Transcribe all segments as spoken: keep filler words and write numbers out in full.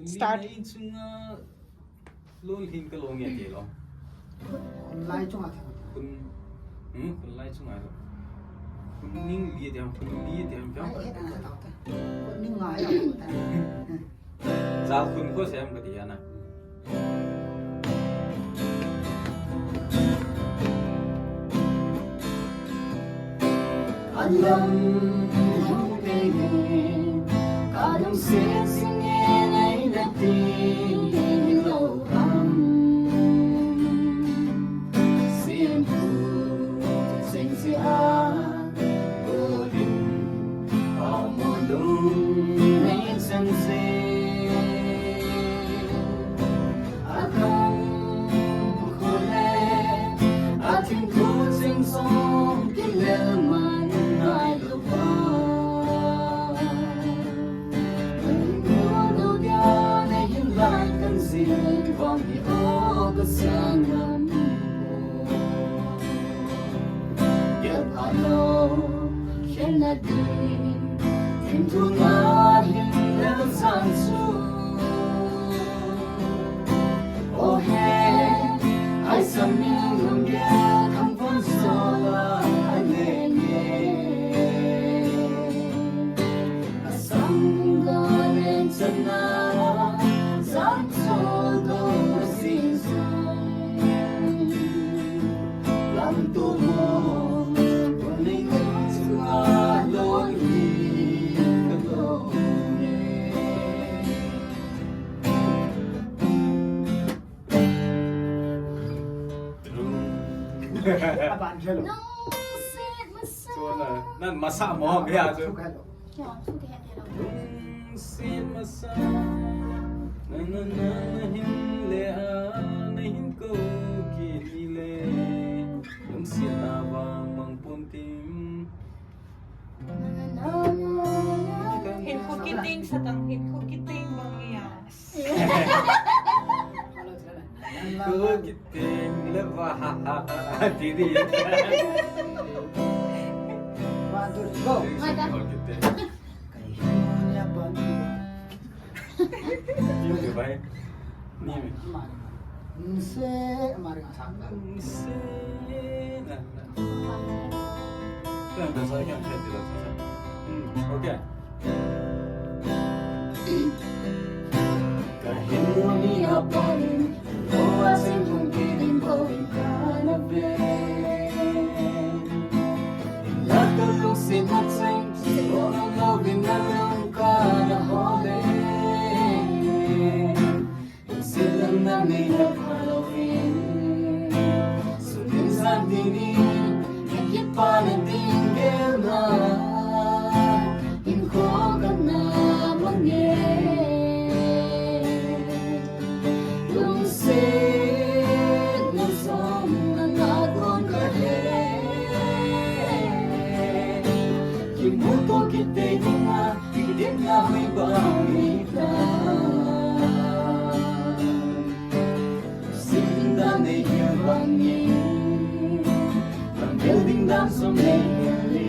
Start. Khun lai chunga lolhin ka lo nge ti lo. Khun lai chunga thang. Khun, hmm, khun lai chunga lo. Khun ning li ti ham, khun li ti ham. Ai, eh, ta, ta, ta. Khun ning ngai lo ta. Jal khun ko sem ka ti ana. Alam hung te nge, ka lungset sing nge nei na ti lo ham. Sin pu sing si a, ko din, a mo lung nei san se. Akhang khole, athim thu ching song kilel man nai lo va. Nang ko do dia na hin lai kan zin vang hi o ka sang lam. Gel pha lo, khen na ding, thim thu na hin lel san su. O he, ai sam min lum ge, kham von so la, a le nge. A sam ga len chan na, zan so do ma si so. Lam tu mo, kun ling chunga lolhin ka lo nge. Aban hello. Nung sit masa. Chuan a, nan masa mo, kei a chu. Kya, chu kei a hello. Lungsit masa, na, na, na, na hin le a, na hin ko kit ni le. Lungsit na vang mang pon tim. Hin ko kiting sa tang, hin ko kiting bang ya. Ko kiting le va ha ha ha, ti di. One, two, three, go. Ko kiting. Ni mi bai. Ni mi. Nse, mari nga sa. Nse, na, na. Kan da sa kan kan di la sa. Hmm, okay. Ka hin ni a pa ni, o a sing kong ki ding ko in ka na ve. La ka lungsit na cheng, si o na lo vin na lung ka na ho le. Lungsit lam na nei na pha lo in. Sun tin san tin in, na kipa na ding gel na. In ko ka na mang e. Lungset na som na na kon ka he. Kimuto kit tei ding a, kit ding a hui bang ni ta. Sin dan nei hi bang ni. Bang building dan som nei hi.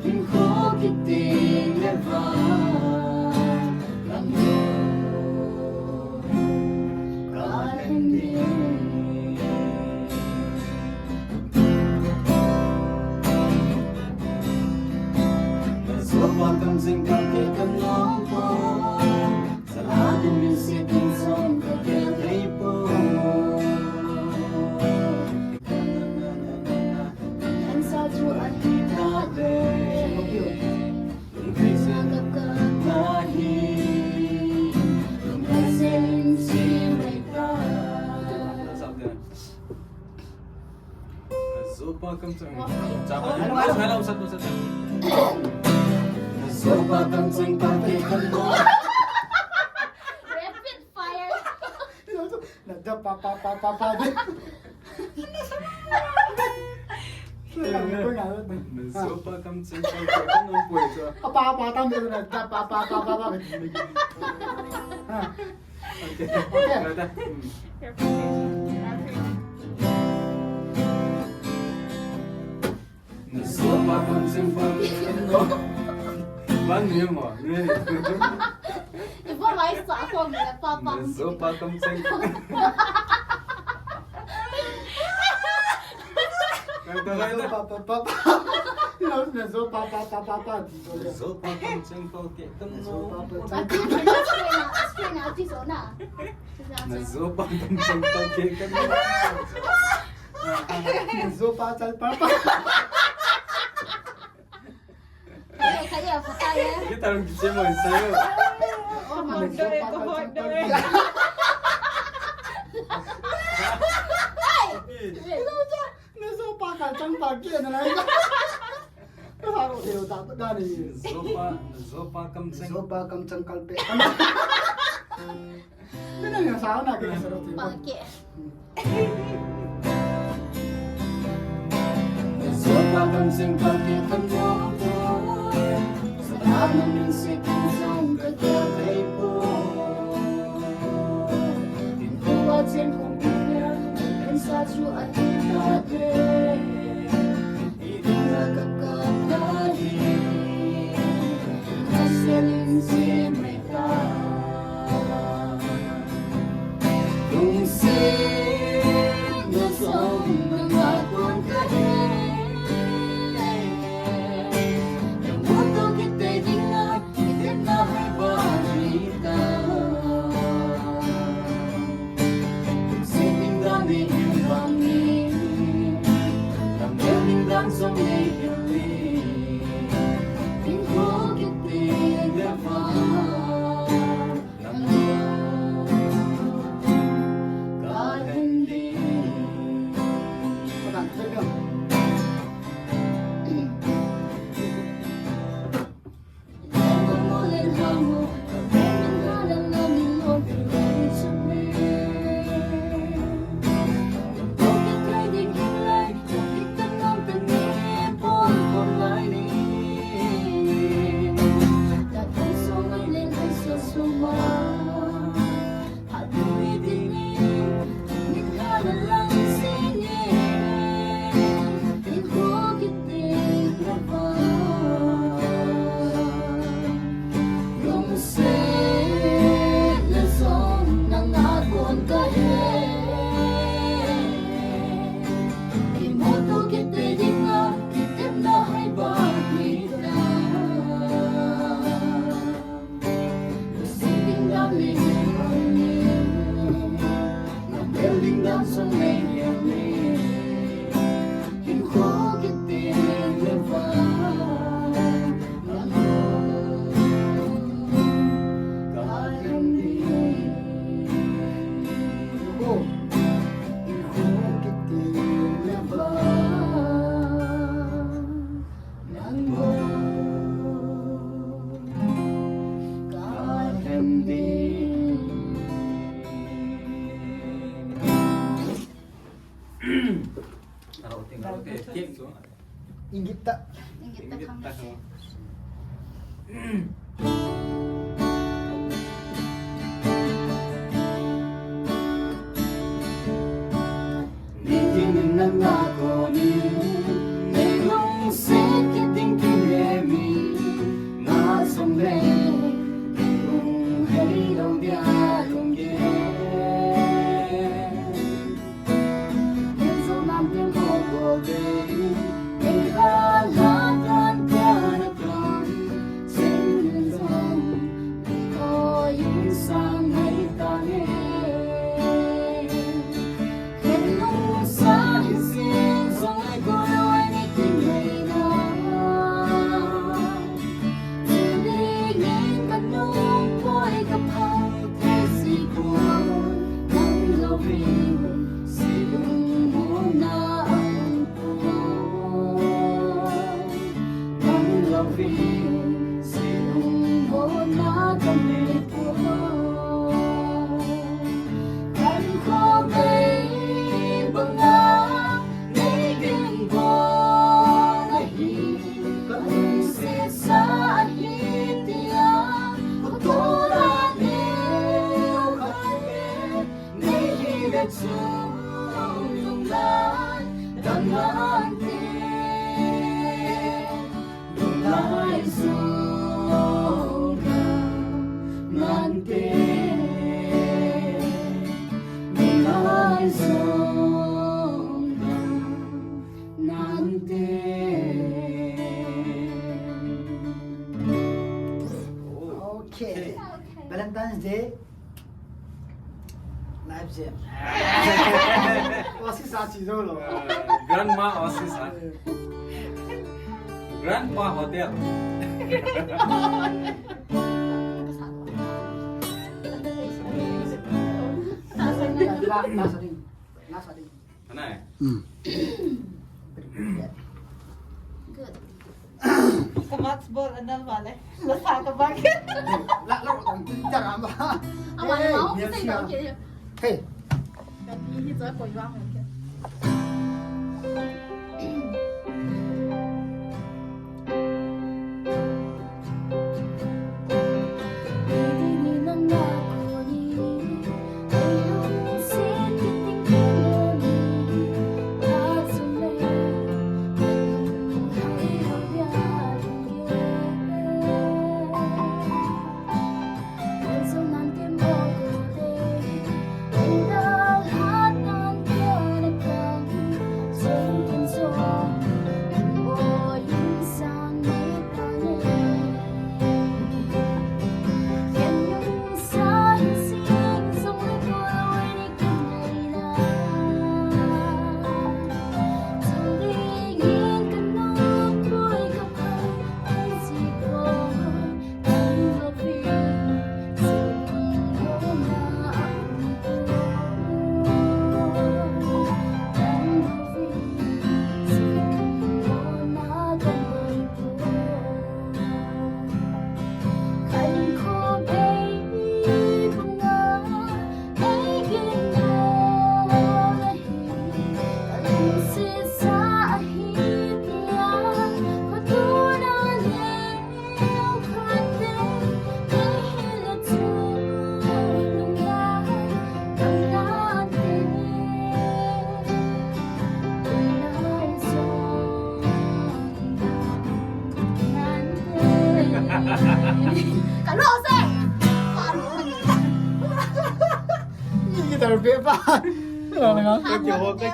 Kin ko kit ding le va. Lang lo. Zopa kamchang. Zopa kamchang pa te kan mo. Rapid fire. Na da pa pa pa pa pa. Zopa kamchang pa te kan mo. Apa apa tam na da pa pa pa pa pa. Ha. Okay. Okay. Na zopa kamchang pa te kan mo. Bang ni mo. Ni. Paisa ko mi pa pa. Na zo pa kam cheng. Kan ka na zo pa pa pa pa. Na zo pa pa pa pa pa. Na zo pa kam cheng pa ke kam no. Na zo pa pa cheng. Ati na, ati na, ati so na. Na zo pa kam cheng pa ke kam no. Na zo pa chal pa pa. Kaya, kaya, kaya. Kita rung kiche mo sa yo. Oh, my God. Na zo pa kam cheng pa ke na lai. Ka sa ro de ta ta ni. Zo pa, zo pa kam cheng. Zo pa kam cheng kal pe. Kena yang sa na kena sa ro de. Pa ke. Zo pa kam cheng pa ke kan mo. Sa na min se kan zong ka ta kai po. Tua chen kong pia, en sa chu a ti ta te. I ding na ka ka ta hi. Ka se ling se mai ta. Lung se na song na nga kon ka he. Na mo to ki te ding na. Inggit ta. Inggit ta kami. Valentine's Day. Live jam. Oasis a chi jo lo. Grandma Oasis a. Grandpa Hotel. La, la sa ding. La sa ding. Anai. Hmm. Good. Ka mask bol anal vale. La sa ka bag. La, la, la, la, la, la. Ama, hey, ma, niam sei sia. Okay. Hey. Ka ni hi cha koi vang, okay. Ka lo se. Ni guitar pe pa. Ka lo nga. Thank you, thank you.